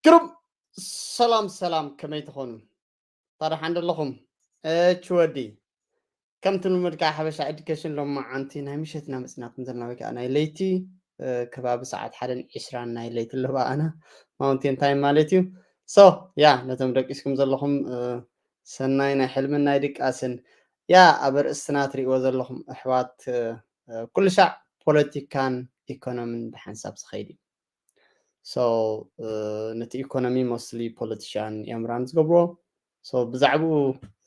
ግሩም። ሰላም ሰላም፣ ከመይ ትኾኑ? ታዲያ ሓንደ ኣለኹም? እች ወዲ ከምቲ ልሙድ ከዓ ሓበሻ ኤዱኬሽን ሎማዓንቲ ናይ ምሸትና መፅናኩም ዘለና ወይ ከዓ ናይ ለይቲ፣ እ፣ ከባቢ ሰዓት ሓደን ዕስራን ናይ ለይቲ ኣለዋ ኣና ማውንቴን ታይም ማለት እዩ። ሶ ያ ነቶም ደቂስኩም ዘለኹም፣ እ፣ ሰናይ ናይ ሕልምን ናይ ድቃስን። ያ ኣብ ኣርእስትና ትሪእዎ ዘለኹም ኣሕዋት፣ እ፣ እ፣ ኩሉ ሻዕ ፖለቲካን ኢኮኖምን ብሓንሳብ ዝኸይድ እዩ። ሶ፣ እ፣ ነቲ ኢኮኖሚ ሞስትሊ ፖለቲሽያን እዮም ራን ዝገብርዎ። ሶ ብዛዕባኡ፣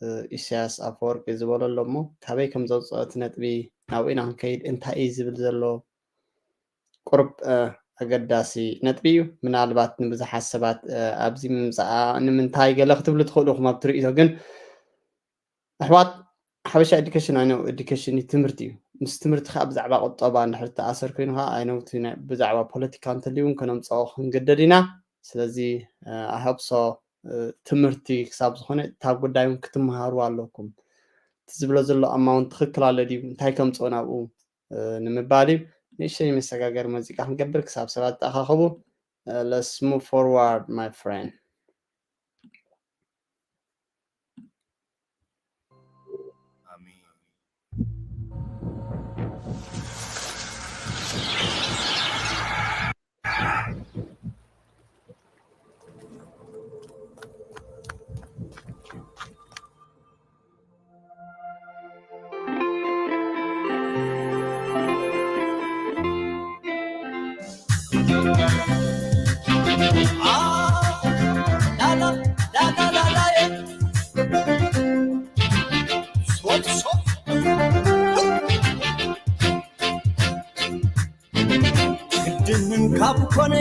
እ፣ ኢሳያስ ኣፈወርቂ ዝበሎ ኣሎ እሞ ካበይ ከም ዘውፅኦ እቲ ነጥቢ ናብኡ ኢና ክንከይድ፣ እንታይ እዩ ዝብል ዘሎ ቁርብ፣ እ፣ ኣገዳሲ ነጥቢ እዩ። ምናልባት ንብዙሓት ሰባት፣ እ፣ ኣብዚ ምምፃኣ ንምንታይ ገለ ክትብሉ ትኽእሉ ኢኹም ኣብቲ ርእይቶ፣ ግን ኣሕዋት ሓበሻ ኤዱኬሽን ኣይነው ኤዱኬሽን እዩ፣ ትምህርቲ እዩ። ምስ ትምህርቲ ከዓ ብዛዕባ ቁጠባ እንድሕር ተኣሰር ኮይኑ ከዓ ኣይነው እቲ ናይ ብዛዕባ ፖለቲካ እንተልዩ እውን ከነምፅኦ ክንግደድ ኢና። ስለዚ ኣሃብሶ ትምህርቲ ክሳብ ዝኾነ እታ ጉዳይ እውን ክትመሃሩ ኣለኩም። እቲ ዝብሎ ዘሎ ኣማውንት ትኽክል ኣሎ ድዩ እንታይ ከምፅኦ ናብኡ፣ እ፣ ንምባል እዩ። ንእሽተይ መሰጋገሪ ሙዚቃ ክንገብር ክሳብ ሰባት ተኣኻኸቡ። Uh, let's move forward, my friend. ግድን ካብ ኮነ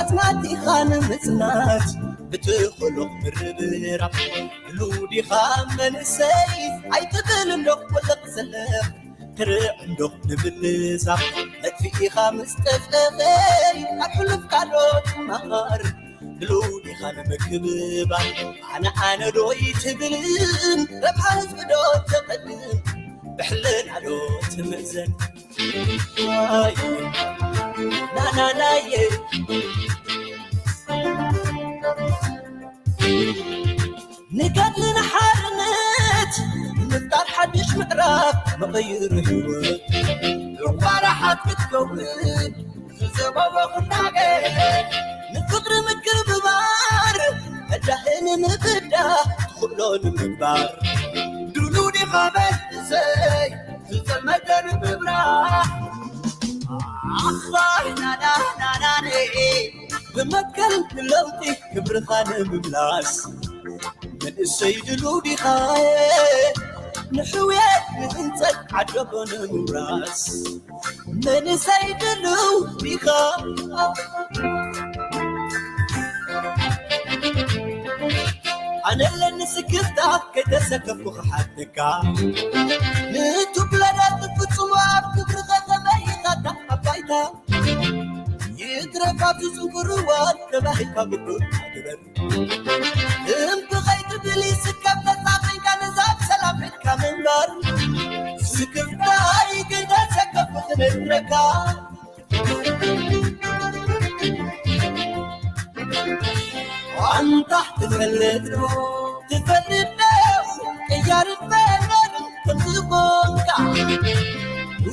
ኣጽናቲኻ ንምጽናት ብትኽእሎ ምርብራብ ብሉዲኻ መንእሰይ ኣይትብል እንዶ ወለቕ ዘለኽ ትርዕ እንዶ ንብልዛ መጥፊኢኻ ምስ ጠፍእኸይ ካብ ሕሉፍ ካልኦት ማር ብሉዲኻ ንምክብባር ኣነ ኣነ ዶ ይትብልን ረብሓ ህዝቢ ዶ ተቐድም ብሕልና ዶ ትምእዘን ናናናየ ንገድሊ ንሓርነት ንምፍጣር ሓድሽ ምዕራፍ መቐይር ህይወት ዕቋራ ሓት ክትከውን ዝዘበቦ ኩናገ ንፍቕሪ ምክብባር መዳህን ምብዳ ትኽእሎ ንምግባር ድሉ ዲኻ መንእሰይ ዝጸልመተ ንምብራህ ኣኽባር ናናናናኔ ብመትከል ንለውጢ ክብርኻ ንምምላስ መንእሰይ ድሉ ዲኻ ንሕውየት ንህንጸት ዓደቦ ንምውራስ መንእሰይ ድሉ ዲኻ ኣነ ኣለኒ ስክፍታ ከይተሰከፍኩ ክሓተካ ንትብለዳ ትፍጽሞ ኣብ ክብርኸ ከመይኻታ ኣብ ባይታ ይትረፍ ኣብዚ ጽንኩር እዋን ተባሂልካ ግቡእ ግበር እምቢ ከይትብል ይስከፍ ነጻ ኮይንካ ነዛ ኣብ ሰላም ሒዝካ ምንባር ስክፍታይ ከይተሰከፍኩ ክነግረካ ኣንታ ትፈልጥ ትፈልጥ ደው ቅያር ፈነር ከምዝኾንካ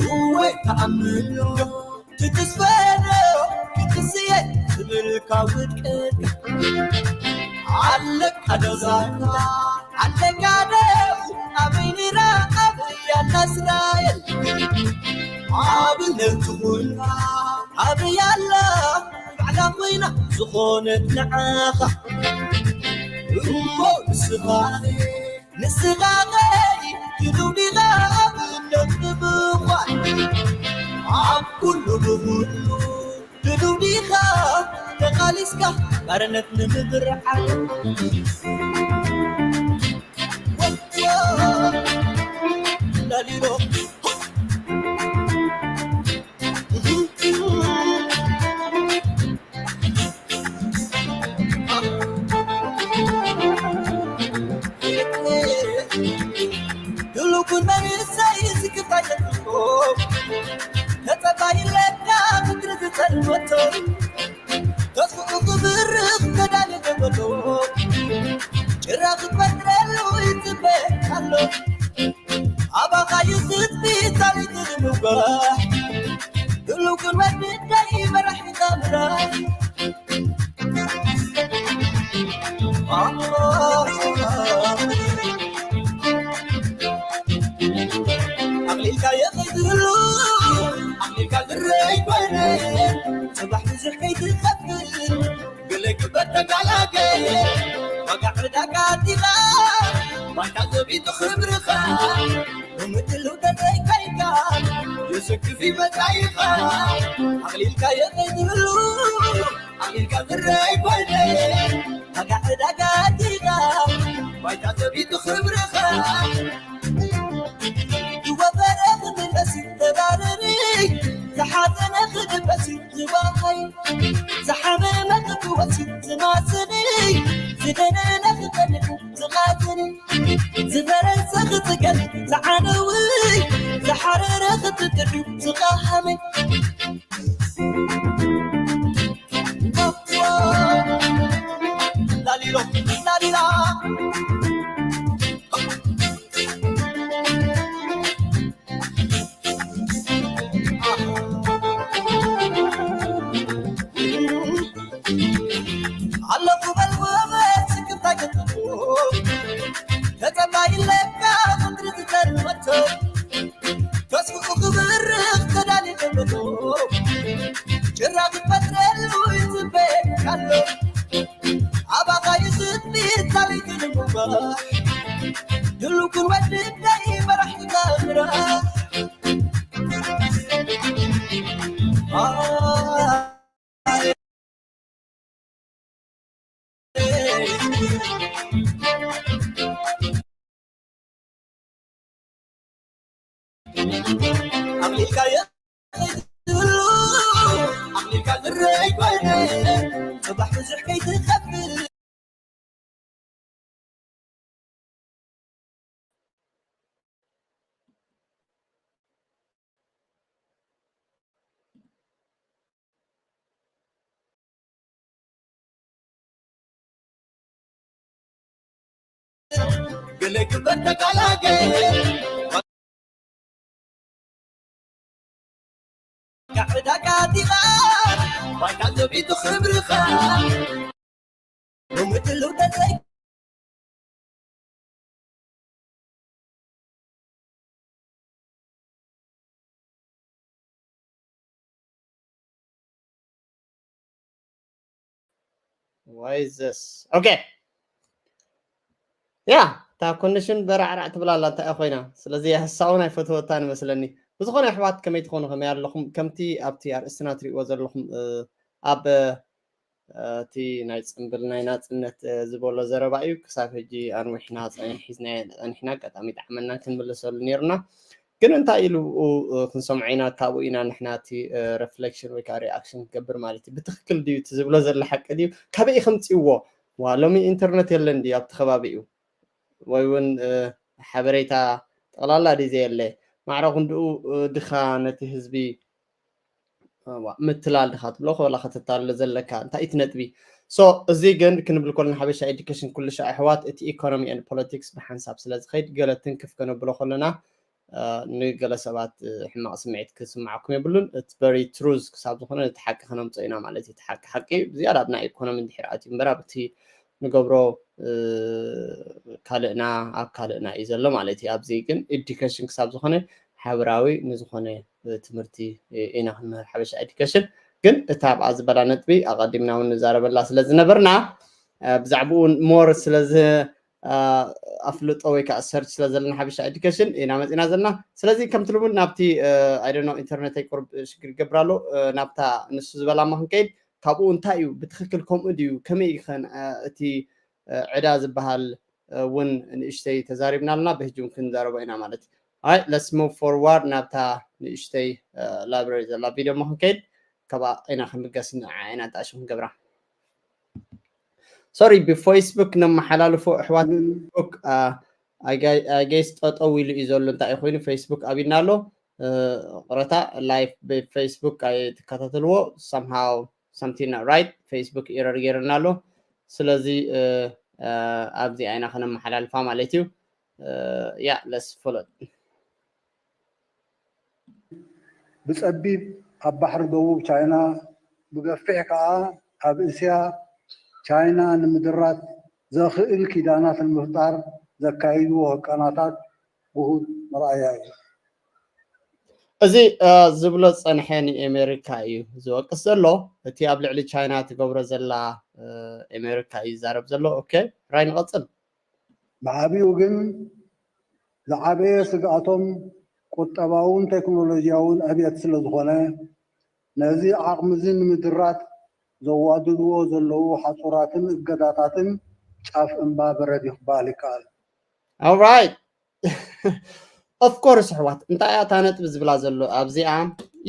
እወይ ተኣምኖ ትትስፈኖ ክትስየ ትብልካ ውድቅካ ኣለካ ዶ ዛንታ ኣለካ ዶ ኣበይ ኒራ ኣበይ ኣላ እስራኤል ኣብነት ትኹንካ ኣበይ ኣላ ባዕላ ኮይና ዝኾነት ንዓኻ እሞ ንስኻ ንስኻ ኸይ ትብሉ ዲኻ ኣብነት ንምዃን ኣብ ኩሉ ብኹሉ ትብሉ ዲኻ ተቓሊስካ ባርነት ንምብርዓን ወዮ ላሊሎ ድሉኩን መንእሰይ ዝክፍታ የጥቆ ተጸባይ ለዳ ምድሪ ዝጸልመቶ ተስፍኡ ክብርኽ ኣባኻ ይስጥ ቢታሪት ንምጓሕ ድሉው ክንወድድ ዳይ መራሒ ታምራ ኣቕሊልካ የኸይድሉ ኣቕሊልካ ዝረይ ኮይነ ጽባሕ ብዙሕ ከይትኸፍል ገለ ግበር ተጋላገ ዋጋ ዕዳጋ ኣዲኻ ባይታ ዘቢጡ ክብርኻ ብምድሉ ተዘይካይካ የሰክፍ ይመጻኢኻ ኣቕሊልካ የኸይድሉ ኣቕሊልካ ዝረይ ኮይነ ዋጋ ዕዳጋ ኣዲኻ ባይታ ዘቢጡ ክብርኻ ይወፈረ ክምለስ ተባረሪ ዝሓዘነ ክድበስ ዝባሃይ ዝሓመመ ክፍወስ ዝማስኒ ዝደነነ ክጸንዕ ዝቓትኒ ዝፈረሰ ክጽገን ዝዓነዊ ዝሓረረ ክትጥዕም ዝቓሃመ ላሊሎ ላሊላ ኣለኹ በል ወበል ስክፍታ ገጥሞ ተጸባይለካ ምድሪ ትጸልመቶ ተስፍኡ ክብርኽ ተዳሊ ተምቶ ጭራ ክትፈጥረሉ ይጽበየካሎ ኣባኻ ይስጥር ታሪክ ንምባል ድሉ ክንወድድ ናይ መራሕቲ ታምራ ኣቕሊልካ የኽእሉ ኣቕሊልካ ዝረይ ኮይነ ጽባሕ ብዙሕ ከይትኸፍል ገለ ግበር ተቃላገ ዕዳጋ ዲኻ ባይታ ዘቢጡ ክብርኻ ሎሚ ድልው ተዘይ ዋይ ዘስ ኦኬ ያ እታ ኮንዲሽን በራዕራዕ ትብል ኣላ እንታይ ኮይና ስለዚ ሕሳውን ኣይፈትወታን ይመስለኒ ብዝኾነ ኣሕዋት ከመይ ትኾኑ ከመይ ኣለኹም ከምቲ ኣብቲ ኣርእስትና ትሪእዎ ዘለኹም ኣብ እቲ ናይ ፅምብል ናይ ናፅነት ዝበሎ ዘረባ እዩ ክሳብ ሕጂ ኣንዊሕና ሒዝናዮ ፀኒሕና ኣጋጣሚ ይጠዓመና ክንምልሰሉ ነይርና ግን እንታይ ኢሉ ክንሰምዖ ኢና ካብኡ ኢና ንሕና እቲ reflection ወይ ከዓ reaction ክገብር ማለት እዩ ብትክክል ድዩ እቲ ዝብሎ ዘሎ ሓቂ ድዩ ካበይ ከምፅእዎ ዋ ሎሚ ኢንተርነት የለን ድዩ ኣብቲ ከባቢኡ ወይ እውን ሓበሬታ ጠቕላላ ድዩ ዘየለ ማዕረ ክንድኡ ድኻ ነቲ ህዝቢ ምትላል ድኻ ትብሎ ከላ ከተታልሎ ዘለካ እንታይ እቲ ነጥቢ so እዚ ግን ክንብል ከለና ሓበሻ education ኩሉ ሻዕ ኣሕዋት እቲ economy and politics ብሓንሳብ ስለ ዝኸይድ ገለ ትንክፍ ከነብሎ ከለና ንገለ ሰባት ሕማቕ ስምዒት ክስምዓኩም የብሉን እቲ very truth ክሳብ ዝኾነ ነቲ ሓቂ ከነምፅኦ ኢና ማለት እዩ እቲ ሓቂ ሓቂ ዝያዳ ኣብ ናይ economy እንድሕር ኣትዩ እምበር ኣብቲ ንገብሮ ካልእና ኣብ ካልእና እዩ ዘሎ ማለት እዩ ኣብዚ ግን education ክሳብ ዝኾነ ሓበራዊ ንዝኾነ ትምህርቲ ኢና ክንምህር ሓበሻ education ግን እታ ኣብኣ ዝበላ ነጥቢ ኣቐዲምና እውን ንዛረበላ ስለ ዝነበርና ብዛዕባኡ more ስለ ኣፍልጦ ወይ ከዓ search ስለ ዘለና ሓበሻ education ኢና መፂና ዘለና ስለዚ ከምቲ ልሙድ ናብቲ I don't know ኢንተርነተይ ቁሩብ ሽግር ይገብር ኣሎ ናብታ ንሱ ዝበላ እሞ ክንከይድ ካብኡ እንታይ እዩ ብትክክል ከምኡ ድዩ ከመይ እዩ ከን እቲ ዕዳ ዝበሃል እውን ንእሽተይ ተዛሪብና ኣለና ብህጂ እውን ክንዛረቦ ኢና ማለት እዩ let's move forward ናብታ ንእሽተይ library ዘላ ቪድዮ እሞ ክንከይድ ካብኣ ኢና ክንብገስ ንዓ ኢና ጣዕሺ ክንገብራ sorry ብፌስቡክ ነመሓላልፎ ኣሕዋት ፌስቡክ I guess ጠጠው ኢሉ እዩ ዘሎ እንታይ ኮይኑ ፌስቡክ ኣቢልና ኣሎ ቅረታ live ብፌስቡክ ኣይትከታተልዎ somehow something right ፌስቡክ error ገይርና ኣሎ ስለዚ ኣብዚ ኣይና ከነመሓላልፋ ማለት እዩ Yeah, let's follow. ብጸቢብ ኣብ ባሕሪ ደቡብ ቻይና፣ ብገፊሕ ከኣ ኣብ እስያ ቻይና ንምድራት ዘኽእል ኪዳናት ንምፍጣር ዘካይድዎ ህቀናታት ግሁድ መርኣያ እዩ። እዚ ዝብሎ ዝጸንሐ ንኤሜሪካ እዩ ዝወቅስ ዘሎ። እቲ ኣብ ልዕሊ ቻይና ትገብሮ ዘላ ኤሜሪካ እዩ ዝዛረብ ዘሎ። ኦኬ፣ ራይ ንቐጽል። ብዓቢኡ ግን ዝዓበየ ስግኣቶም ቁጠባውን ቴክኖሎጂያውን ዕብየት ስለ ዝኾነ፣ ነዚ ዓቕሚ እዚ ንምድራት ዘዋድድዎ ዘለዉ ሓጹራትን እገዳታትን ጫፍ እምባ በረድ እዩ ክበሃል ይከኣል። Alright. Of course ኣሕዋት፣ እንታይ እያ እታ ነጥቢ ዝብላ ዘሎ ኣብዚኣ?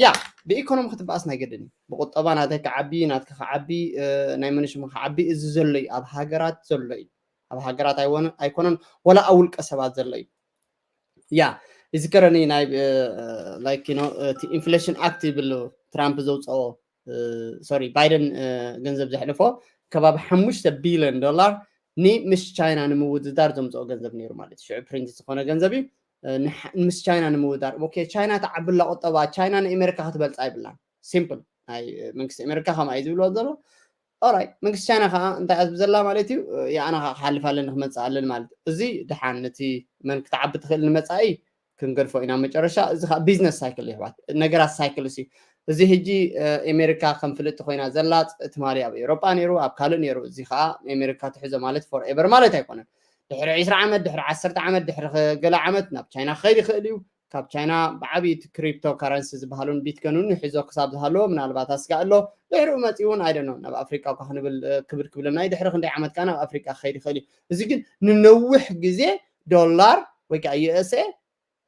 ያ ብኢኮኖሚ ክትበኣስ ናይ ገድን እዩ። ብቁጠባ ናተይ ክዓቢ፣ ናትካ ክዓቢ፣ ናይ መን ሽሙ ክዓቢ፣ እዚ ዘሎ እዩ፣ ኣብ ሃገራት ዘሎ እዩ። ኣብ ሃገራት ኣይኮነን፣ ወላ ኣብ ውልቀ ሰባት ዘሎ እዩ። ያ ይዝከረኒ ናይ like you know እቲ ኢንፍሌሽን ኣክት ይብል ትራምፕ ዘውፀኦ፣ ሶሪ፣ ባይደን ገንዘብ ዘሕልፎ ከባቢ ሓሙሽተ ቢልዮን ዶላር ንምስ ቻይና ንምውድዳር ዘምፅኦ ገንዘብ ነይሩ ማለት እዩ። ሽዑ ፕሪንት ዝኾነ ገንዘብ እዩ። ምስ ቻይና ንምውዳር። ኦኬ፣ ቻይና ተዓብላ ቁጠባ፣ ቻይና ንኣሜሪካ ክትበልፃ ይብላን። ሲምፕል። ናይ መንግስቲ ኣሜሪካ ከምኣ እዩ ዝብልዎ ዘሎ። ኦራይት፣ መንግስቲ ቻይና ከዓ እንታይ እያ ትብል ዘላ ማለት እዩ? ያኣና ከዓ ክሓልፍ ኣለኒ ክመፅእ ኣለኒ ማለት እዩ። እዚ ድሓን ነቲ መን ክትዓቢ ትኽእል ንመፃኢ ክንገድፎ ኢና መጨረሻ። እዚ ከዓ ቢዝነስ ሳይክል ይሕዋት፣ ነገራት ሳይክል እዩ። እዚ ሕጂ ኣሜሪካ ከም ፍልጥቲ ኮይና ዘላ ትማሊ ኣብ ኤውሮጳ ነይሩ፣ ኣብ ካልእ ነይሩ። እዚ ከዓ ኣሜሪካ ትሕዞ ማለት ፎርኤቨር ማለት ኣይኮነን። ድሕሪ ዕስራ ዓመት፣ ድሕሪ ዓሰርተ ዓመት፣ ድሕሪ ገለ ዓመት ናብ ቻይና ክኸይድ ይኽእል እዩ። ካብ ቻይና ብዓብዪ እቲ ክሪፕቶ ካረንሲ ዝበሃሉን ቢትኮይን እውን ሒዞ ክሳብ ዝሃለዎ ምናልባት ኣስጋእ ኣሎ። ድሕሪኡ መፂኡ እውን ኣይደኖ ናብ ኣፍሪቃ እኳ ክንብል ክብድ ክብለና እዩ። ድሕሪ ክንደይ ዓመት ከዓ ናብ ኣፍሪቃ ክኸይድ ይኽእል እዩ። እዚ ግን ንነዊሕ ግዜ ዶላር ወይ ከዓ ዩኤስኤ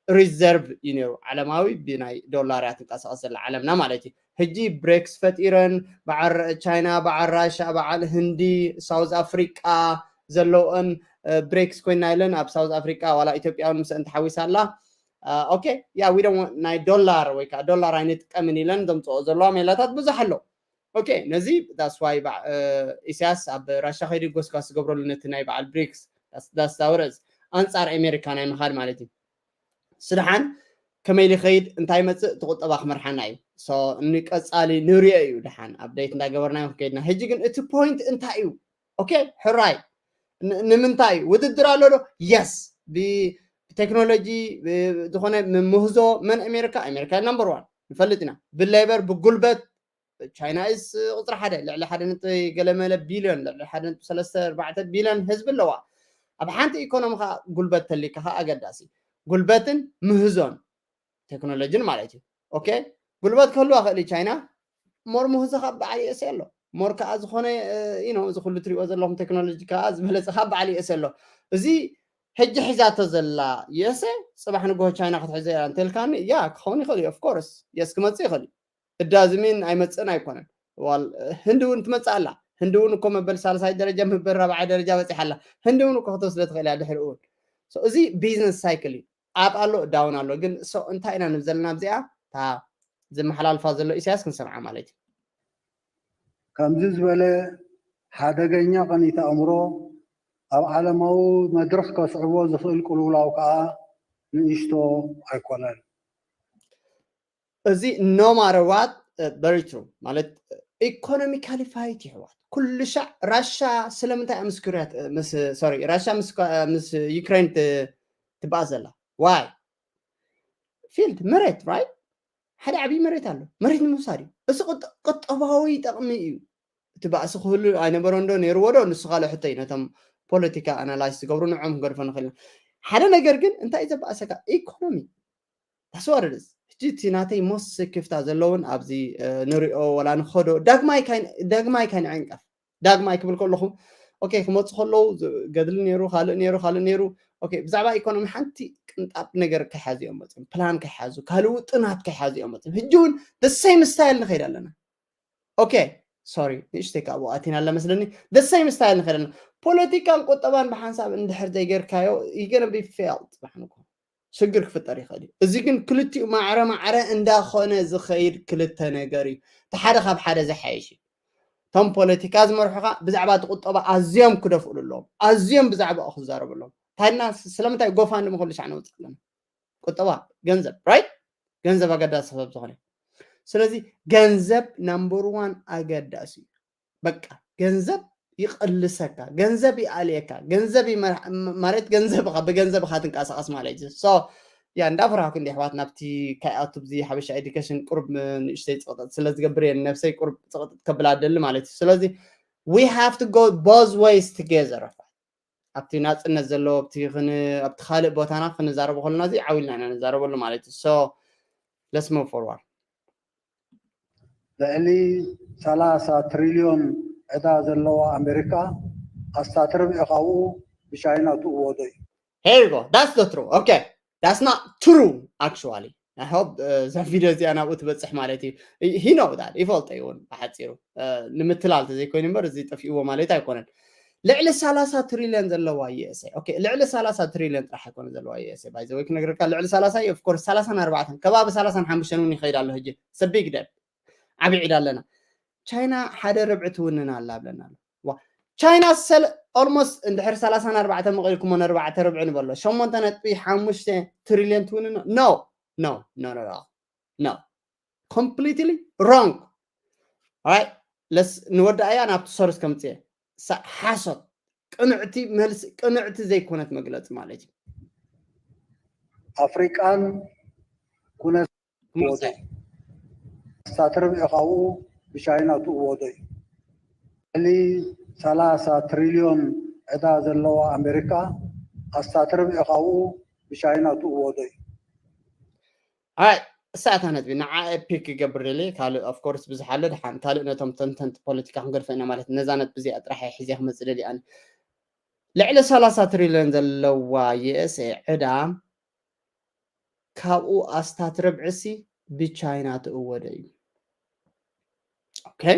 ሪዘርቭ እዩ ነይሩ። ዓለማዊ ብናይ ዶላር እያ ትንቀሳቐስ ዘላ ዓለምና ማለት እዩ። ሕጂ ብሬክስ ፈጢረን በዓል ቻይና፣ በዓል ራሻ፣ በዓል ህንዲ፣ ሳውዝ ኣፍሪቃ ዘለውአን ብሬክስ ኮይና ኢለን ኣብ ሳውዝ ኣፍሪቃ ዋላ ኢትዮጵያ እውን ምስአን ተሓዊሳ ኣላ። ኦኬ ያ ዊ ዶንት ናይ ዶላር ወይ ከዓ ዶላር ኣይንጥቀምን ኢለን ዘምፅኦ ዘለዋ ሜላታት ብዙሕ ኣሎ። ኦኬ ነዚ that's why ኢሳያስ ኣብ ራሻ ከይዱ ጎስጓስ ዝገብረሉ ነቲ ናይ በዓል ብሪክስ that's our ኣንፃር ኣሜሪካ ናይ ምኻድ ማለት እዩ። ስድሓን ከመይ ይኸይድ እንታይ ይመፅእ እቲ ቁጠባ ክመርሓና እዩ። ንቀፃሊ ንሪኦ እዩ ድሓን ኣፕዴት እንዳገበርና ከይድና። ሕጂ ግን እቲ ፖይንት እንታይ እዩ? ኦኬ ሕራይ ንምንታይ ውድድር ኣሎ ዶ? የስ ብቴክኖሎጂ ዝኾነ ምህዞ መን ኣሜሪካ ኣሜሪካ ናምበር ዋን ንፈልጥ ኢና። ብሌበር ብጉልበት ቻይና ኢስ ቁፅሪ ሓደ ልዕሊ ሓደ ነጥቢ ገለመለ ቢልዮን ልዕሊ ሓደ ነጥቢ ሰለስተ ኣርባዕተ ቢልዮን ህዝቢ ኣለዋ። ኣብ ሓንቲ ኢኮኖሚ ከዓ ጉልበት ተሊካ ከዓ ኣገዳሲ ጉልበትን ምህዞን ቴክኖሎጂን ማለት እዩ። ኦኬ ጉልበት ክህልዋ ክእል ቻይና ሞር ምህዞ ካብ በዓል ዩኤስኤ ኣሎ ሞር ከዓ ዝኾነ እዚ ኩሉ ትሪእዎ ዘለኹም ቴክኖሎጂ ከዓ ዝበለፀ ካብ በዓል ዩኤስኤ ኣሎ። እዚ ሕጂ ሒዛቶ ዘላ ዩኤስኤ ፅባሕ ንግሆ ቻይና ክትሕዞ እያ እንተልካኒ ያ ክኸውን ይኽእል እዩ። ኦፍኮርስ የስ ክመፅእ ይኽእል እዩ። እዳዝሚን ኣይመፅእን ኣይኮነን። ህንዲ እውን ትመፅእ ኣላ። ህንዲ እውን እኮ መበል ሳልሳይ ደረጃ መበል ራብዓይ ደረጃ በፂሓ ኣላ። ህንዲ እውን እኮ ክትወስደ ትኽእል እያ ድሕሪ እውን እዚ ቢዝነስ ሳይክል እዩ። ኣብ ኣሎ ዳውን ኣሎ ግን እንታይ ኢና ንብል ዘለና ኣብዚኣ እታ ዘመሓላልፋ ዘሎ ኢሳያስ ክንሰምዓ ማለት እዩ። ከምዚ ዝበለ ሓደገኛ ቀኒት ኣእምሮ ኣብ ዓለማዊ መድረኽ ከስዕቦ ዝኽእል ቅልውላው ከዓ ንእሽቶ ኣይኮነን። እዚ no matter what very true ማለት ኢኮኖሚካሊ ፋይት ይሕዋት ኩሉ ሻዕ ራሻ ስለምንታይ ምስ ኩርያ ሶሪ ራሻ ምስ ዩክሬን ትበኣ ዘላ ዋይ ፊልድ መሬት ራይት ሓደ ዓብዪ መሬት ኣሎ መሬት ንምውሳድ እዩ። እዚ ቁጠባዊ ጠቕሚ እዩ። እቲ ባእሲ ክህሉ ኣይነበሮ እንዶ ነይርዎ ዶ ንሱ ካልእ ሕቶ እዩ። ነቶም ፖለቲካ ኣናላይስ ዝገብሩ ንዖም ክንገድፎ ንኽእል ኢና። ሓደ ነገር ግን እንታይ እዩ ዘባእሰካ? ኢኮኖሚ ታስዋርድስ ሕጂ እቲ ናተይ ሞስ ክፍታ ዘለውን ኣብዚ ንሪኦ ወላ ንኸዶ ዳግማይ ካይንዕንቀፍ ዳግማይ ክብል ከለኹ ኦኬ ክመፁ ከለዉ ገድሊ ነይሩ ካልእ ነይሩ ካልእ ነይሩ ኦኬ ብዛዕባ ኢኮኖሚ ሓንቲ ቅንጣብ ነገር ከይሓዙ እዮም መፅም ፕላን ከይሓዙ ካልእ ጥናት ከይሓዙ እዮም መፅም ሕጂ እውን the same style ንኸይድ ኣለና ኦኬ ሶሪ ንእሽተይ ካብኡ ኣቲና ኣለ መስለኒ the same style ንኸይድ ኣለና ፖለቲካን ቁጠባን ብሓንሳብ እንድሕር ዘይገርካዮ ይገነ ቢ ፌል ፅባሕ ንኮ ሽግር ክፍጠር ይኽእል እዩ። እዚ ግን ክልቲኡ ማዕረ ማዕረ እንዳኾነ ዝኸይድ ክልተ ነገር እዩ። እቲ ሓደ ካብ ሓደ ዝሓይሽ እዩ። እቶም ፖለቲካ ዝመርሑ ከዓ ብዛዕባ እቲ ቁጠባ ኣዝዮም ክደፍእሉ ኣለዎም። ኣዝዮም ብዛዕባኡ ክዛረቡ ኣለዎም። እንታይ ኢልና ስለምንታይ ጎፋንድሚ ኩሉ ሻዕ ነውፅእ ኣለና? ቁጠባ፣ ገንዘብ፣ right? ገንዘብ ኣገዳሲ ሰብ ዝኾነ። ስለዚ ገንዘብ number one ኣገዳሲ እዩ። በቃ ገንዘብ ይቕልሰካ፣ ገንዘብ ይኣልየካ፣ ገንዘብ ማለት ገንዘብኻ ብገንዘብኻ ትንቀሳቐስ ማለት እዩ። So ያ እንዳፈራህኩ እንዲ ኣሕዋት ናብቲ ካይኣቱ ብዚ ሓበሻ ኤዱኬሽን ቁርብ ንእሽተይ ፅቕጥጥ ስለ ዝገብር እየ ነብሰይ ቁርብ ፅቕጥጥ ከብላ ደሊ ማለት እዩ። ስለዚ we have to go both ways together። ኣብቲ ናፅነት ዘለዎ ኣብቲ ክን- ኣብቲ ካልእ ቦታና ክንዛረቦ ከለና እዚ ዓው ኢልና ኢና ንዛረበሉ ማለት እዩ። So let's move forward። ልዕሊ ሰላሳ ትሪልዮን ዕዳ ዘለዋ ኣሜሪካ ኣስታት ርብዒ ካብኡ ብቻይና ትእወዶ እዩ። Here you go. That's the true. Okay. That's not true, actually. I hope እዛ ቪድዮ እዚኣ ናብኡ ትበፅሕ ማለት እዩ። He know that. ይፈልጦ እዩ እውን ብሓፂሩ። ንምትላል ተዘይኮይኑ እምበር እዚ ጠፊእዎ ማለት ኣይኮነን። ልዕሊ ሰላሳ ትሪልዮን ዘለዋ USA። Okay፣ ልዕሊ ሰላሳ ትሪልዮን ጥራሕ ኣይኮነ ዘለዋ USA። By the way ክነግረካ ልዕሊ ሰላሳ እዩ። Of course ሰላሳን ኣርባዕተን ከባቢ ሰላሳን ሓሙሽተን እውን ይኸይድ ኣሎ ሕጂ። It's a big debt። ዓብዪ ዕዳ ኣለና። ቻይና ሓደ ርብዒ ትውንን ኣላ ብለና ኣሎ። ዋ ቻይና ሰል almost እንድሕር ሰላሳን ኣርባዕተን መቒልኩሞ ንኣርባዕተ ርብዒ ንበሎ ሸሞንተ ነጥቢ ሓሙሽተ ትሪልዮን ትውንን? No, no, no, no, no. Completely wrong. Alright, let's ንወዳእያ ናብቲ ሶርስ ከምፅየ። ሓሶት፣ ቅንዕቲ መልሲ፣ ቅንዕቲ ዘይኮነት መግለፂ ማለት እዩ። ኣፍሪቃን ኩነ ኣስታት ርብዒ ካብኡ ብቻይና ትእወዶ እዩ። ልዕሊ ሰላሳ ትሪልዮን ዕዳ ዘለዋ ኣሜሪካ ኣስታት ርብዒ ካብኡ ብቻይና ትእወዶ እዩ። ኣይ እሳታ ነጥቢ ንዓ ፒክ ክገብር ደልየ ካልእ of course ብዙሕ ኣሎ። ድሓን ካልእ ነቶም ተንተንቲ ፖለቲካ ክንገድፎ ኢና ማለት ነዛ ነጥቢ እዚኣ ጥራሕ እየ ሒዘ ክመፅእ ደልየ ኣነ። ልዕሊ ሰላሳ ትሪልዮን ዘለዋ USA ዕዳ ካብኡ ኣስታት ርብዒ ሲ ብቻይና ትእወደ እዩ። Okay,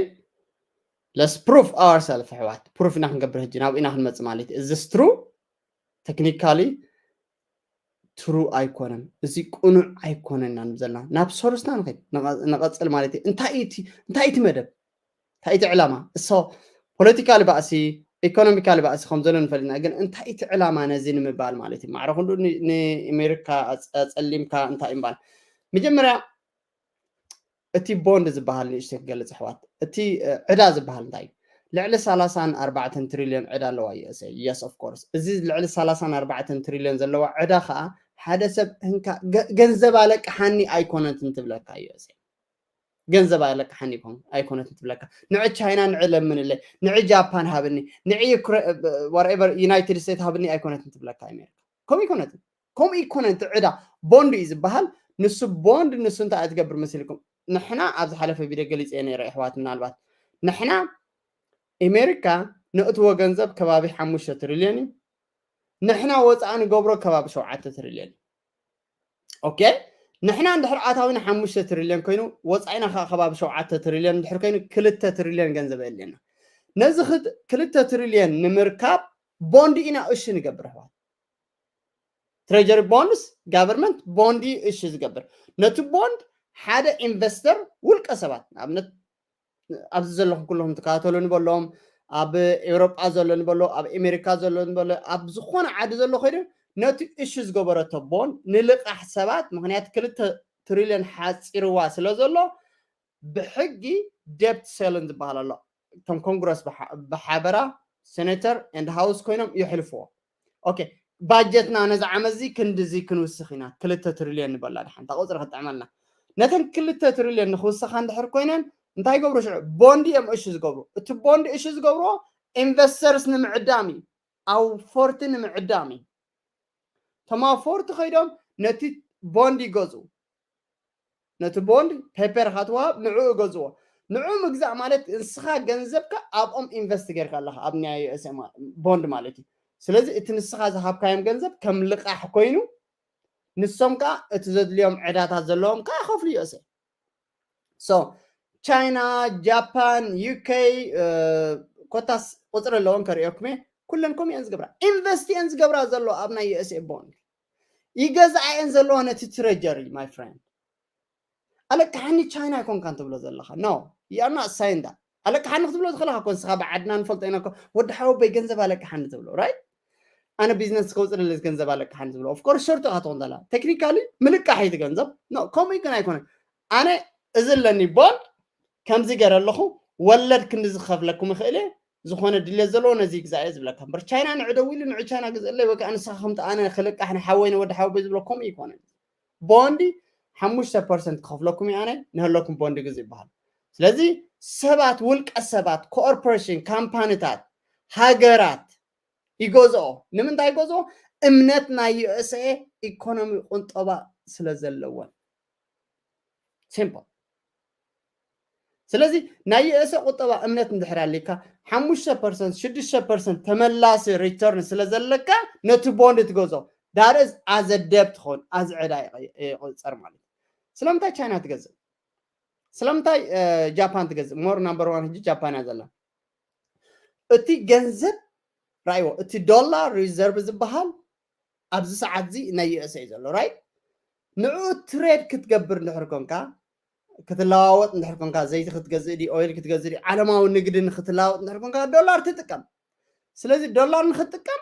let's prove ourselves ኣሕዋት። ፕሩፍ ኢና ክንገብር ሕጂ ናብኡ ኢና ክንመፅእ ማለት እዩ። እዚ ትሩ ቴክኒካሊ ትሩ ኣይኮነን። እዚ ቅኑዕ ኣይኮነን ኢና ንብል ዘለና። ናብ ሶርስና ንኸይድ ንቐፅል ማለት እዩ። እንታይ እዩ እቲ መደብ? እንታይ እቲ ዕላማ? እሶ ፖለቲካሊ ባእሲ ኢኮኖሚካሊ ባእሲ ከም ዘሎ ንፈልጥና፣ ግን እንታይ እቲ ዕላማ ነዚ ንምባል ማለት እዩ? ማዕረ ክንዱ ንኣሜሪካ ኣፀሊምካ እንታይ እዩ ምባል? መጀመርያ እቲ ቦንድ ዝበሃል ንእሽተይ ክገልፅ ኣሕዋት፣ እቲ ዕዳ ዝበሃል እንታይ እዩ? ልዕሊ ሰላሳን ኣርባዕተን ትሪልዮን ዕዳ ኣለዋ USA። Yes, of course። እዚ ልዕሊ ሰላሳን ኣርባዕተን ትሪልዮን ዘለዋ ዕዳ ከዓ ሓደ ሰብ እንካ ገንዘብ ኣለቅሓኒ ኣይኮነትን ትብለካ USA። ገንዘብ ኣለቅሓኒ ኣይኮነትን ትብለካ። ንዕ ቻይና ንዕ ለምንለይ፣ ንዕ ጃፓን ሃብኒ፣ ንዕ whatever ዩናይትድ ስቴትስ ሃብኒ ኣይኮነትን ትብለካ ኣሜሪካ። ከምኡ ኣይኮነትን። ከምኡ ይኮነ እቲ ዕዳ ቦንድ እዩ ዝበሃል። ንሱ ቦንድ ንሱ እንታይ ትገብር መሲልኩም? ንሕና ኣብ ዝሓለፈ ቪድዮ ገሊፀ ነይረ ኣሕዋት፣ ምናልባት ንሕና ኣሜሪካ ነእትዎ ገንዘብ ከባቢ ሓሙሽተ ትሪልዮን እዩ። ንሕና ወፃኢ ንገብሮ ከባቢ ሸውዓተ ትሪልዮን እዩ። ኦኬ፣ ንሕና እንድሕር ኣታዊና ሓሙሽተ ትሪልዮን ኮይኑ ወፃኢና ከዓ ከባቢ ሸውዓተ ትሪልዮን እንድሕር ኮይኑ ክልተ ትሪልዮን ገንዘብ የድልየና። ነዚ ክልተ ትሪልዮን ንምርካብ ቦንድ ኢና እሺ ንገብር ኣሕዋት። ትሬጀሪ ቦንድስ ጋቨርንመንት ቦንድ እዩ እሺ ዝገብር። ነቲ ቦንድ ሓደ ኢንቨስተር ውልቀ ሰባት ንኣብነት ኣብዚ ዘለኹም ኩለኹም ትከታተሉ ንበሎም ኣብ ኤውሮጳ ዘሎ ንበሎ ኣብ ኣሜሪካ ዘሎ ንበሎ ኣብ ዝኾነ ዓዲ ዘሎ ኮይዱ ነቲ እሺ ዝገበረቶ ቦንድ ንልቃሕ ሰባት ምክንያት ክልተ ትሪልዮን ሓፂርዋ ስለ ዘሎ ብሕጊ ደብት ሴልን ዝበሃል ኣሎ። እቶም ኮንግረስ ብሓበራ ሴኔተር ኤንድ ሃውስ ኮይኖም የሕልፍዎ። ኦኬ ባጀትና ነዚ ዓመት እዚ ክንድዚ ክንውስኽ ኢና ክልተ ትሪልዮን ንበላ ድሓን እታ ቁፅሪ ክጥዕመልና ነተን ክልተ ትሪልዮን ንክውስኻ እንድሕር ኮይነን እንታይ ይገብሩ ሽዑ ቦንድ እዮም እሺ ዝገብሩ። እቲ ቦንድ እሺ ዝገብርዎ ኢንቨስተርስ ንምዕዳም እዩ። ኣውፈርቲ ንምዕዳም እዩ። እቶም ኣውፈርቲ ከይዶም ነቲ ቦንድ ይገዝኡ። ነቲ ቦንድ ፔፐር ካትዋሃብ ንዕኡ ገዝዎ። ንዕኡ ምግዛእ ማለት ንስኻ ገንዘብካ ኣብኦም ኢንቨስት ጌርካ ኣለካ ኣብ ናይ USA ቦንድ ማለት እዩ። ስለዚ እቲ ንስኻ ዝሃብካዮም ገንዘብ ከም ልቃሕ ኮይኑ ንሶም ከዓ እቲ ዘድልዮም ዕዳታት ዘለዎም ከዓ ይኸፍሉ USA። So ቻይና፣ ጃፓን፣ UK ኮታስ ቁፅሪ ኣለዎም ከርእየኩም እየ። ኩለን ከምኡ እየን ዝገብራ ኢንቨስት እየን ዝገብራ ዘሎ ኣብ ናይ USA ቦንድ ይገዝኣ እየን ዘለዎ ነቲ ትሬጀሪ my friend። ኣለቅሓኒ ቻይና ኣይኮንካን ትብሎ ዘለካ no you are not saying that። ኣለቅሓኒ ክትብሎ ዝኽእለካ እኮ ንስኻ ብዓድና ንፈልጦ ኢና እኮ ወዲ ሓወቦይ ገንዘብ ኣለቅሓኒ ትብሎ right። ኣነ ቢዝነስ ከውፅእ ደለ ገንዘብ ኣለካ ሓን ዝብሎ ኦፍኮርስ ሸርጡ ኢኻ ትኾን ዘላ ቴክኒካሊ ምልቃሕ እዩ ገንዘብ። ኖ፣ ከምኡ ግን ኣይኮነን። ኣነ እዚ ኣለኒ ቦንድ ከምዚ ገይረ ኣለኹ፣ ወለድ ክንዲ ዝኸፍለኩም ይኽእል እየ፣ ዝኾነ ድሌት ዘለዎ ነዚ ይግዛእ እየ ዝብለካ እምበር ቻይና ንዑ ደው ኢሉ ንዑ ቻይና ግዝእለይ ወይ ከዓ ንስኻ ከምቲ ኣነ ክልቃሕ ንሓወይ ንወዲ ሓወቦይ ዝብሎ ከምኡ ይኮነን። ቦንዲ ሓሙሽተ ፐርሰንት ክኸፍለኩም እየ ኣነ ንህለኩም ቦንዲ ግዝ ይበሃል። ስለዚ ሰባት ውልቀ ሰባት ኮርፖሬሽን ካምፓኒታት ሃገራት ይገዝኦ። ንምንታይ ይገዝኦ? እምነት ናይ ዩኤስኤ ኢኮኖሚ ቁንጠባ ስለ ዘለወን። ሲምፕል። ስለዚ ናይ ዩኤስኤ ቁጠባ እምነት እንድሕር ኣሊካ ሓሙሽተ ፐርሰንት ሽዱሽተ ፐርሰንት ተመላሲ ሪተርን ስለ ዘለካ ነቲ ቦንድ ትገዝኦ። ዳርዝ ኣዘ ደብ ትኸውን ኣዝ ዕዳ ይቆፀር ማለት እዩ። ስለምንታይ ቻይና ትገዝእ? ስለምንታይ ጃፓን ትገዝእ? ሞር ናምበር ዋን ሕጂ ጃፓን እያ ዘላ። እቲ ገንዘብ ራይዎ እቲ ዶላር ሪዘርቭ ዝበሃል ኣብዚ ሰዓት እዚ ናይ ዩኤስኤ ዘሎ ራይት ንኡ ትሬድ ክትገብር እንድሕር ኮንካ ክትለዋወጥ እንድሕር ኮንካ ዘይቲ ክትገዝእ ዲ ኦይል ክትገዝእ ዲ ዓለማዊ ንግዲ ንክትለዋወጥ እንድሕር ኮንካ ዶላር ትጥቀም። ስለዚ ዶላር ንክትጥቀም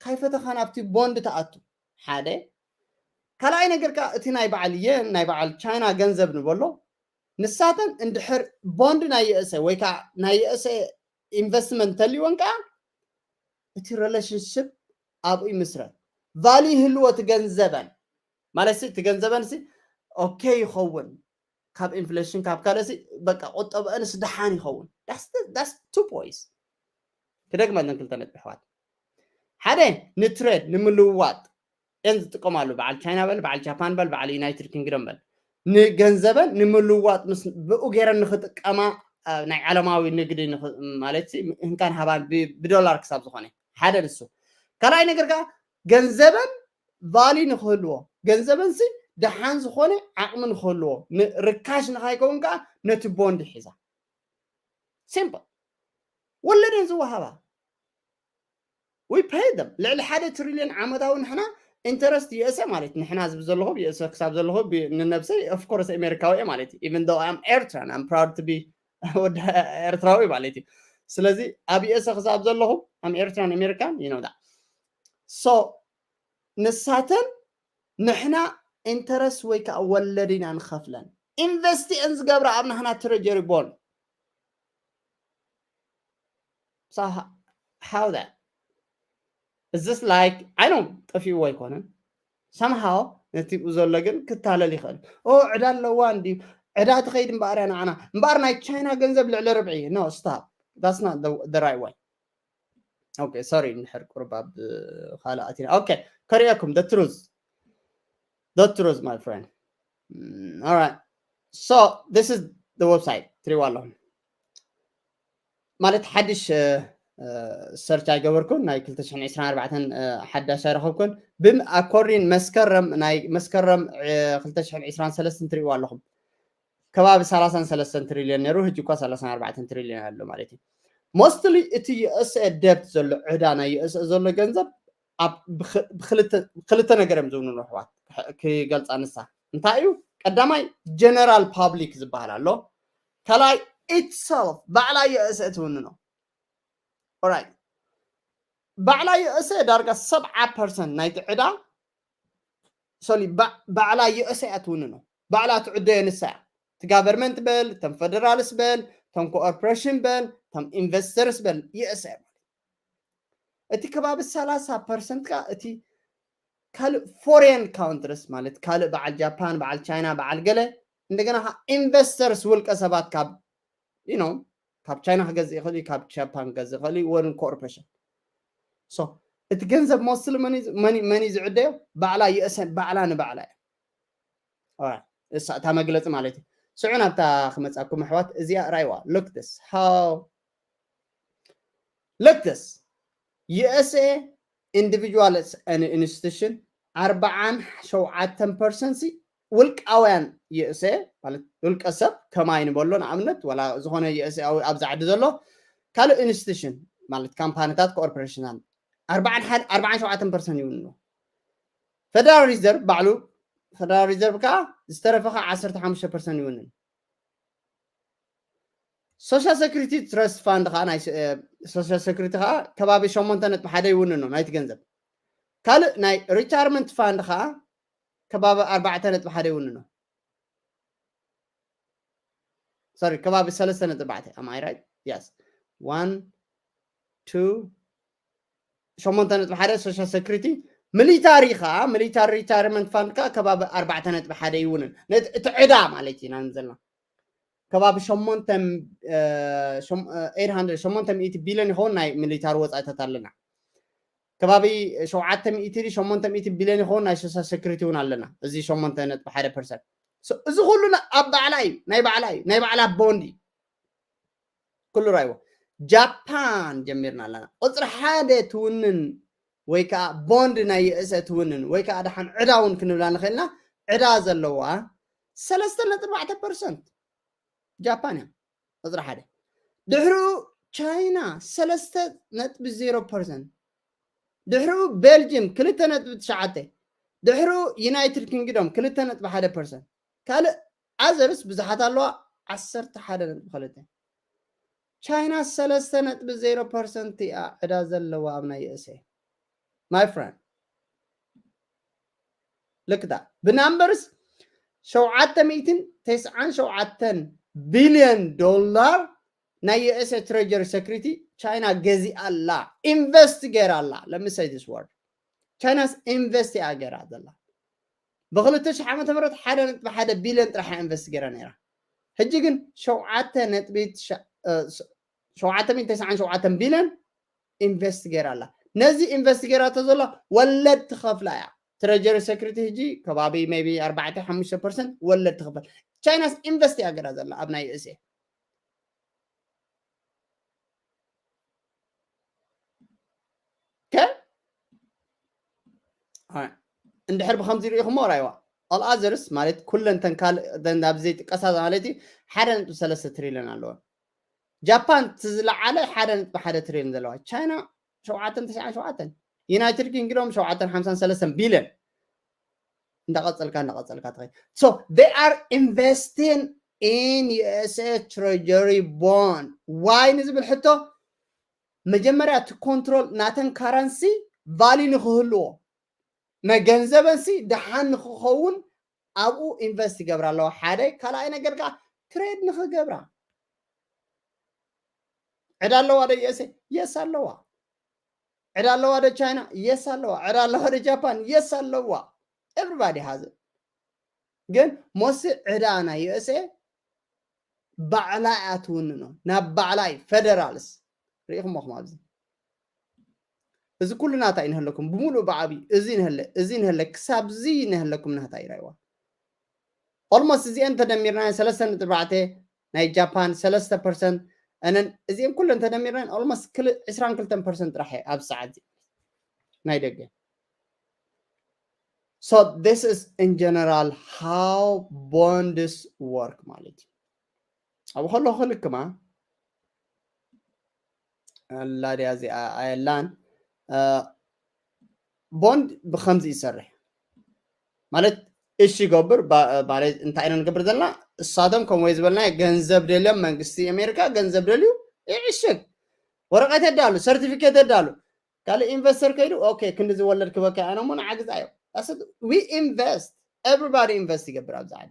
ካይፈተኻ ናብቲ ቦንድ ተኣቱ ሓደ። ካልኣይ ነገር ከዓ እቲ ናይ በዓል የን ናይ በዓል ቻይና ገንዘብ ንበሎ ንሳተን እንድሕር ቦንድ ናይ ዩኤስኤ ወይ ከዓ ናይ ዩኤስኤ ኢንቨስትመንት ተልይወን ከዓ እቲ ሪሌሽንሽፕ ኣብኡ ይምስረት። ቫልዩ ይህልዎ እቲ ገንዘበን ማለት ሲ እቲ ገንዘበን ሲ ኦኬ ይኸውን ካብ ኢንፍሌሽን ካብ ካልእ ሲ በቃ ቁጠብአንስ ደሓን ይኸውን። ዳስ ቱ ፖይስ ክደግመለን ክልተ ነጥቢ ኣሕዋት ሓደ ንትሬድ ንምልውዋጥ እን ዝጥቀማሉ በዓል ቻይና በል በዓል ጃፓን በል በዓል ዩናይትድ ኪንግደም በል ንገንዘበን ንምልውዋጥ ምስ ብኡ ገይረን ንክጥቀማ ናይ ዓለማዊ ንግዲ ማለት ህንካን ሃባን ብዶላር ክሳብ ዝኾነ ሓደ ንሱ። ካልኣይ ነገር ከዓ ገንዘበን ቫሊ ንክህልዎ ገንዘበን ሲ ደሓን ዝኾነ ዓቕሚ ንክህልዎ ርካሽ ንካይከውን ከዓ ነቲ ቦንድ ሒዛ ሲምፕል ወለደን ዝወሃባ we pay them ልዕሊ ሓደ ትሪልዮን ዓመታዊ ንሕና ኢንተረስት ዩኤስኤ ማለት ንሕና ዝብ ዘለኹ ዩኤስኤ ክሳብ ዘለኹ ንነብሰይ ኦፍኮርስ ኣሜሪካዊ እየ ማለት እዩ even though I'm ኤርትራን I'm proud to be ወዲ ኤርትራዊ ማለት እዩ። ስለዚ ኣብ ዩኤስኤ ክሳብ ዘለኹ I'm ኤርትራን ኣሜሪካን you know that so ንሳተን ንሕና ኢንተረስት ወይ ከዓ ወለድ ኢና ንኸፍለን ኢንቨስት እየን ዝገብራ ኣብ ናህና ትረጀሪ ቦንድ so how that is this like I don't ጠፊእዎ ኣይኮነን somehow ነቲ ብኡ ዘሎ ግን ክታለል ይኽእል ኦ ዕዳ ኣለዋ እንድዩ ዕዳ ትኸይድ እምበኣር እያ ንዓና እምበኣር ናይ ቻይና ገንዘብ ልዕሊ ርብዒ no stop that's not the right way okay sorry እንድሕር ቁርብ ኣብ ካልእ ኣቲና okay ከሪአኩም the truth the truth my friend all right so this is the website ትሪዋ ኣለኹም ማለት ሓድሽ ሰርች ኣይገበርኩን ናይ ክልተ ሽሕን ዕስራን ኣርባዕተን ሓዳሽ ኣይረኸብኩን ብኣኮርዲን መስከረም ናይ መስከረም ክልተ ሽሕን ዕስራን ሰለስተን ትሪእዋ ኣለኹም ከባቢ ሰላሳን ሰለስተን ትሪልዮን ነይሩ ህጂ እኳ ሰላሳን ኣርባዕተን ትሪልዮን ኣሎ ማለት እዩ mostly እቲ ዩኤስኤ ደብት ዘሎ ዕዳ ናይ ዩኤስኤ ዘሎ ገንዘብ ብክልተ ነገር እዮም ዝውንኑ ኣሕዋት ክገልፃ ንሳ እንታይ እዩ ቀዳማይ ጀነራል ፓብሊክ ዝበሃል ኣሎ ካልኣይ ኢትሰልፍ ባዕላ ዩኤስኤ ትውንኖ ኦራይት ባዕላ ዩኤስኤ ዳርጋ ሰብዓ ፐርሰንት ናይቲ ዕዳ ሶሪ ባዕላ ዩኤስኤ እያ ትውንኖ ባዕላ ትዕደዮ ንሳ እያ እቲ ጋቨርንመንት በል እቶም ፈደራልስ በል እቶም ኮኦርፖሬሽን በል እቶም ኢንቨስተርስ በል ዩኤስኤ እቲ ከባቢ ሰላሳ ፐርሰንት ከዓ እቲ ካልእ ፎሬን ካውንትሪስ ማለት ካልእ በዓል ጃፓን በዓል ቻይና በዓል ገለ እንደገና ኢንቨስተርስ ውልቀ ሰባት ካብ you know ካብ ቻይና ክገዝእ ይኽእል እዩ ካብ ጃፓን ክገዝእ ይኽእል እዩ ወርን ኮርፖሬሽን so እቲ ገንዘብ ሞስሊ መኒ ዝዕደዮ ባዕላ ዩኤስኤ ባዕላ ንባዕላ እያ እሳ እታ መግለፂ ማለት እዩ ስዑ ናብታ ክመፃኩም ኣሕዋት እዚኣ ራይዋ look this how look this ዩኤስኤ individuals and institution ኣርባዓን ሸውዓተን ፐርሰንት ውልቃውያን ዩኤስኤ ማለት ውልቀ ሰብ ከማይ ንበሎ ንኣብነት ወላ ዝኾነ ዩኤስኤዊ ኣብዚ ዓዲ ዘሎ ካልእ ኢንስቲቱሽን ማለት ካምፓኒታት ኮርፖሬሽናት ኣርባዓን ሸውዓተን ፐርሰንት ይውንኑ ፈደራል ሪዘርቭ ባዕሉ ፈደራል ሪዘርቭ ከዓ ዝተረፈ ከዓ ዓሰርተ ሓሙሽተ ፐርሰንት ይውንን social security trust fund ከዓ ናይ social security ከዓ ከባቢ ሸሞንተ ነጥቢ ሓደ ይውንኖ ናይቲ ገንዘብ። ካልእ ናይ retirement fund ከዓ ከባቢ ኣርባዕተ ነጥቢ ሓደ ይውንኖ። Sorry፣ ከባቢ ሰለስተ ነጥቢ ኣርባዕተ። Am I right? Yes. One, two፣ ሸሞንተ ነጥቢ ሓደ social security። ሚሊታሪ ከዓ፣ ሚሊታሪ retirement fund ከዓ ከባቢ ኣርባዕተ ነጥቢ ሓደ ይውንን። ነቲ፣ እቲ ዕዳ ማለት ኢና ዘለና። ከባቢ ሸሞንተ፣ እ፣ ሸም-፣ እ፣ ኤይት ሃንድረድ፣ ሸሞንተ ሚእቲ ቢልዮን ይኸውን ናይ ሚሊታሪ ወፃኢታት ኣለና። ከባቢ ሸውዓተ ሚእቲ ድዩ ሸሞንተ ሚእቲ ቢልዮን ይኸውን ናይ social security እውን ኣለና። እዚ ሸሞንተ ነጥቢ ሓደ ፐርሰንት። So፣ እዚ ኩሉ ና-፣ ኣብ ባዕላ እዩ፣ ናይ ባዕላ እዩ፣ ናይ ባዕላ ቦንድ እዩ። ኩሉ ራይዎ። ጃፓን ጀሚርና ኣለና። ቁፅሪ ሓደ ትውንን ወይ ከዓ ቦንድ ናይ ዩ ኤስ ኤ ትውንን ወይ ከዓ ደሓን ዕዳ እውን ክንብላ ንኽእልና፣ ዕዳ ዘለዋ ሰለስተ ነጥቢ ኣርባዕተ ፐርሰንት ጃፓን እያ። ቁፅሪ ሓደ። ድሕሪኡ ቻይና ሰለስተ ነጥቢ ዜሮ ፐርሰንት። ድሕሪኡ ቤልጅም ክልተ ነጥቢ ትሽዓተ። ድሕሪኡ ዩናይትድ ኪንግዶም ክልተ ነጥቢ ሓደ ፐርሰንት። ካልእ ኣዘርስ ብዙሓት ኣለዋ፣ ዓሰርተ ሓደ ነጥቢ ክልተ። ቻይና ሰለስተ ነጥቢ ዜሮ ፐርሰንት እያ ዕዳ ዘለዋ ኣብ ናይ ዩ ኤስ ኤ። My friend፣ ልክታ ብናምበርስ ሸውዓተ ሚእትን ተስዓን ሸውዓተን ቢልዮን ዶላር ናይ ዩ ኤስ ኤ ትሬጀሪ ሰክሪቲ ቻይና ገዚኣ ኣላ፣ ኢንቨስት ገይራ ኣላ። Let me say this word፣ ቻይናስ ኢንቨስት እያ ገይራ ዘላ። ብክልተ ሽሕ ዓመተ ምህረት ሓደ ነጥቢ ሓደ ቢልዮን ጥራሕ እያ ኢንቨስት ገይራ ነይራ። ሕጂ ግን ሸውዓተ ነጥቢ ትሽዓ፣ እ፣ ሸውዓተ ሚእትን ተስዓን ሸውዓተን ቢልዮን ኢንቨስት ገይራ ኣላ። ነዚ ኢንቨስት ገይራቶ ዘላ ወለድ ትኸፍላ እያ። ትሬጀሪ ሰክሪቲ ሕጂ ከባቢ ሜቢ ኣርባዕተ ሓሙሽተ ፐርሰንት ወለድ ትኸፍል። ቻይናስ ኢንቨስት እያ ገይራ ዘላ ኣብ ናይ ዩ ኤስ ኤ። ከ ኣይ፣ እንድሕር ብኸምዚ ርኢኹሞ ራይዋ፣ ኦል ኣዘርስ ማለት ኩለን ተን ካልእ፣ ተን ኣብዚ ዘይጥቀሳ ማለት እዩ፣ ሓደ ነጥቢ ሰለስተ ትሪልዮን ኣለወን። ጃፓን እቲ ዝለዓለ ሓደ ነጥቢ ሓደ ትሪልዮን ዘለዋ፣ ቻይና ሸውዓተን ተስዓን ሸውዓተን፣ ዩናይትድ ኪንግዶም ሸውዓተን ሓምሳን ሰለስተን ቢልዮን። እንዳቐጸልካ እንዳቐጸልካ ትኸይድ። So they are investing in ዩ ኤስ ኤ treasury bond። ዋይ ንዝብል ሕቶ፣ መጀመርያ እቲ ኮንትሮል ናተን ካረንሲ ቫልዩ ንክህልዎ፣ መገንዘበንሲ ደሓን ንክኸውን ኣብኡ ኢንቨስት ይገብራ ኣለዋ። ሓደ። ካልኣይ ነገር ከዓ ትሬድ ንክገብራ። ዕዳ ኣለዋ ዶ ዩ ኤስ ኤ? የስ ኣለዋ። ዕዳ ኣለዋ ዶ ቻይና? የስ ኣለዋ። ዕዳ ኣለዋ ዶ ጃፓን? የስ ኣለዋ። ኤቭሪባዲ ሃዝ። ግን ሞሲ ዕዳ ናይ ዩ ኤስ ኤ ባዕላ እያ ትውንኖ፣ ናብ ባዕላ እዩ። ፌደራልስ ርኢኹሞ ኹም ኣብዚ። እዚ ኩሉ ናታ እዩ ንህለኩም ብምሉእ ብዓብዩ፣ እዚ ንህለ፣ እዚ ንህለ፣ ክሳብ እዚ ንህለኩም ናታ እዩ ራይዋ። ኦልሞስት እዚአን ተደሚርና ሰለስተ ነጥቢ ኣርባዕተ፣ ናይ ጃፓን ሰለስተ ፐርሰንት፣ እነን እዚአን ኩለን ተደሚርና ኦልሞስት ክል-፣ ዕስራን ክልተን ፐርሰንት ጥራሕ እየ ኣብ ሰዓት እዚ ናይ ደገ። So this is in general how bonds work ማለት እዩ። ኣብ ከለኹ ክልክማ ኣላ ድያ እዚኣ ኣየላን። እ፣ ቦንድ ብኸምዚ ይሰርሕ ማለት እሺ ይገብር ባ-፣ ማለት እንታይ ኢና ንገብር ዘለና? እሳቶም ከም ወይ ዝበልና ገንዘብ ደልዮም መንግስቲ ኣሜሪካ ገንዘብ ደልዩ ይዕሽግ፣ ወረቀት የዳሉ፣ ሰርቲፊኬት የዳሉ። ካልእ ኢንቨስተር ከይዱ ኦኬ ክንዲ ዝወለድ ክበካ ኣነ ሞ ንዓግዛ እዮም። We invest፣ everybody ኢንቨስት ይገብር ኣብዚ ዓዲ።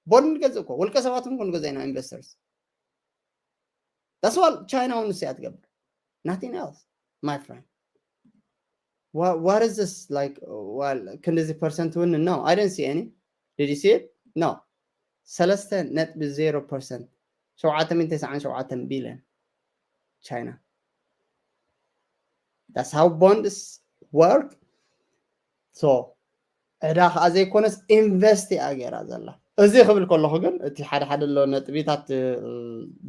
ቦንድ ንገዝእ እኮ ውልቀ ሰባት እውን ክንገዝእ ኢና ኢንቨስተርስ። That's why ቻይና እውን ንስያ ትገብር። Nothing else, my friend. What, what is this like? Well, ክንድዚ ፐርሰንት እውን? No, I didn't see any. Did you see it? No. ሰለስተ ነጥቢ ዜሮ ፐርሰንት፣ ሸውዓተ ሚእቲ ተስዓን ሸውዓተን ቢልዮን ቻይና። That's how bonds work. So ዕዳ ከዓ ዘይኮነስ ኢንቨስት እያ ገይራ ዘላ። እዚ ክብል ከለኹ ግን እቲ ሓደ ሓደ ኣሎ ነጥቢታት፣ እ፣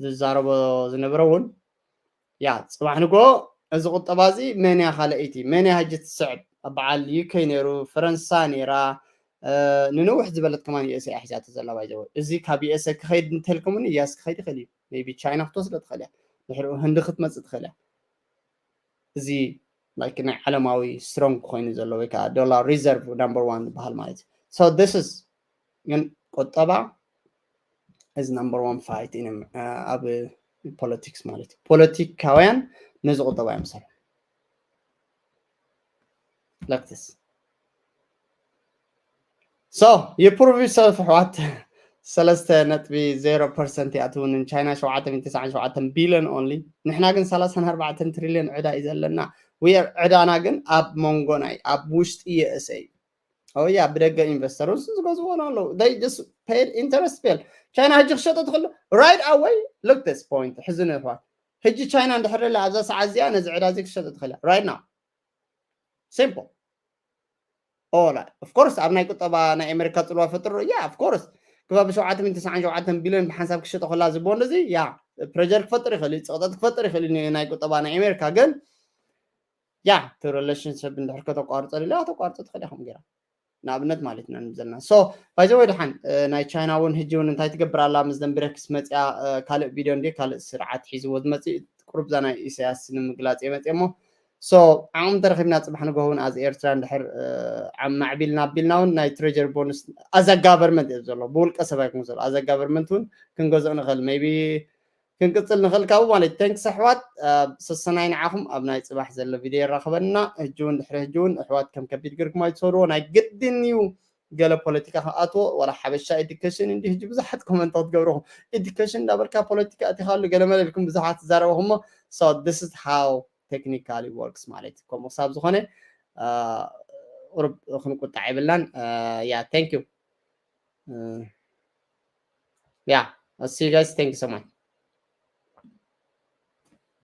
ዝዛረቦ ዝነበረ እውን፣ ያ፣ ጽባሕ ንግሆ እዚ ቁጠባ እዚ መን እያ ካልኣይቲ፣ መን እያ ሕጂ ትስዕብ? ኣብ በዓል ዩ ኬ ነይሩ፣ ፈረንሳ ነይራ፣ እ፣ ንነዊሕ ዝበለት ከማን ዩ ኤስ ኤ እያ ሒዛቶ ዘላ። ባይ ዘ ወይ፣ እዚ ካብ ዩ ኤስ ኤ ክኸይድ እንተልኩምኒ፣ ያስ ክኸይድ ይኽእል እዩ። ሜይ ቢ ቻይና ክትወስዶ ትኽእል እያ። ድሕሪኡ ህንዲ ክትመጽእ ትኽእል እያ። እዚ ላይክ ናይ ዓለማዊ ስትሮንግ ኮይኑ ዘሎ ወይ ከዓ ዶላር ሪዘርቭ ናምበር ዋን ዝበሃል ማለት እዩ። So this is ግን ቁጠባ is number one fight in፣ እ፣ ኣብ ፖለቲክስ ማለት እዩ። ፖለቲካውያን ነዚ ቁጠባ እዮም ዝሰርሑ። Like this. So you prove yourself ኣሕዋት። ሰለስተ ነጥቢ ዜሮ ፐርሰንት ይኣትውንን ቻይና ሸውዓተ ሚእቲ ተስዓን ሸውዓተን ቢልዮን only። ንሕና ግን ሰላሳን ኣርባዕተን ትሪልዮን ዕዳ እዩ ዘለና። We are ዕዳና ግን ኣብ መንጎና እዩ፣ ኣብ ውሽጢ USA እዩ። ኦያ ብደገ ኢንቨስተርስ ዝገዝዎ ኣለዉ። They just paid interest bill። ቻይና ሕጂ ክሸጦ ትኽእል right away። Look this point። ሕዚ ንሕዋት ሕጂ ቻይና እንድሕር ደላ ኣብዛ ሰዓት እዚኣ ነዚ ዕዳ እዚ ክሸጦ ትኽእል right now። Simple. ኦላ of course ኣብ ናይ ቁጠባ ናይ ኣሜሪካ ጽልዋ ፈጥሩ። Yeah of course ክባብ ሸውዓተ ሚእቲ ተስዓን ሸውዓተን ቢልዮን ብሓንሳብ ክሸጦ ከላ እዚ ቦንድ እዚ ያ ፕሬጀር ክፈጥር ይኽእል እዩ፣ ጽቕጠት ክፈጥር ይኽእል እዩ ናይ ቁጠባ ናይ ኣሜሪካ። ግን ያ እቲ ሪሌሽንሽፕ እንድሕር ከተቋርጾ ደለያ ከተቋርጾ ትኽእል ኢኹም ገይራ ንኣብነት ማለት ኢና ንብል ዘለና። So by the way ደሓን ናይ ቻይና እውን ሕጂ እውን እንታይ ትገብር ኣላ ምስ ደንብረክስ መፅያ ካልእ ቪድዮ እንዲ ካልእ ስርዓት ሒዝዎ ዝመፅእ ቁሩብ እዛ ናይ ኢሳያስ ንምግላፅ እየ መፅየ እሞ። So ዓቕሚ ተረኺብና ፅባሕ ንግሆ እውን ኣዝ ኤርትራ እንድሕር ዓቕሚ ማዕቢልና ኣቢልና እውን ናይ ትሬጀሪ ቦንስ ኣዛ ጋቨርመንት እየ ዘሎ፣ ብውልቀ ሰብ ኣይኮን ዘሎ፣ ኣዛ ጋቨርመንት እውን ክንገዝኦ ንኽእል። Maybe ክንቅፅል ንኽእል ካብኡ ማለት። Thanks ኣሕዋት። ሰሰናይ ንዓኹም። ኣብ ናይ ፅባሕ ዘሎ ቪድዮ የራኽበና። ሕጂ እውን ድሕሪ ሕጂ እውን ኣሕዋት ከም ከቢድ ግርኩም ኣይትሰድዎ። ናይ ግድን እዩ ገለ ፖለቲካ ክኣትዎ ዋላ ሓበሻ ኤዱኬሽን እንዲ ሕጂ ብዙሓት ኮመንታት ገብረኹም ኤዱኬሽን እንዳበልካ ፖለቲካ ኣቲኻሉ ገለ መለ ኢልኩም ብዙሓት ትዛረበኹሞ። So this is how technically works ማለት እዩ። ከምኡ ክሳብ ዝኾነ ቁሩብ ክንቁጣዕ የብልናን። Yeah thank you. Yeah, I'll see you guys. Thank you so much.